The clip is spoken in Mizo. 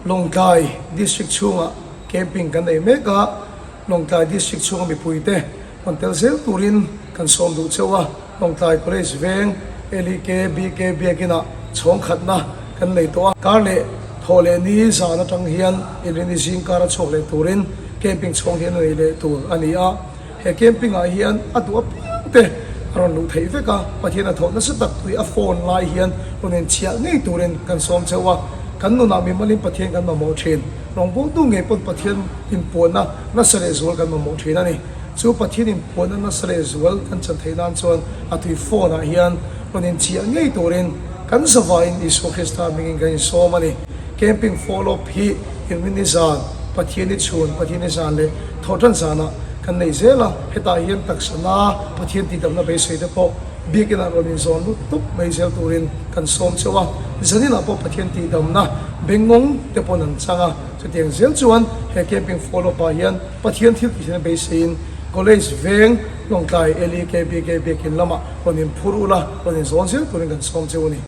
Lawngtlai District chhungah camping kan nei mek a, Lawngtlai District chhunga mipuite rawn tel zel turin kan sawm duh cheu a, Lawngtlai College veng LEK BK Biakinah chhawng khatna kan nei tawh a, kar leh thawh leh ni zan atang hian inrini zing kara chhuak leh turin camping chhawng hian a nei leh tur a ni a. He camping ah hian a duh apiang te a rawn luh theih vek a, Pathian a thawh nasa tak tui a phone lai hian rawn inchhiah ngei turin kan sawm cheu a, kan nunah mimalin Pathian kan mamawh thin. Rawngbawltu ngei pawn Pathian inpuanna nasa leh zual kan mamawh thin a ni. Chu Pathian inpuanna nasa leh zual kan chan theih nan chuan a tui phone ah hian rawn inchhiah ngei turin kan zavaiin Isua Krista hmingin kan insawm a ni. Camping follow up hi Inrinni zan, Pathiani chhun, Pathiani zan leh Thawhtan zanah kan nei zel a, hetah hian taksana Pathian tihdamna beisei te pawh biakinah rawn inzawn lut tawp mai zel turin kan sawm cheu a, zaninah pawh Pathian tihdamna bengngawng te pawn an chang a, chutiang zel chuan he camping follow up ah hian Pathian thil tihna beiseiin College veng Lawngtlai LEKBK biakin lamah rawn inphur ula rawn inzawn zel turin kan sawm cheu a ni.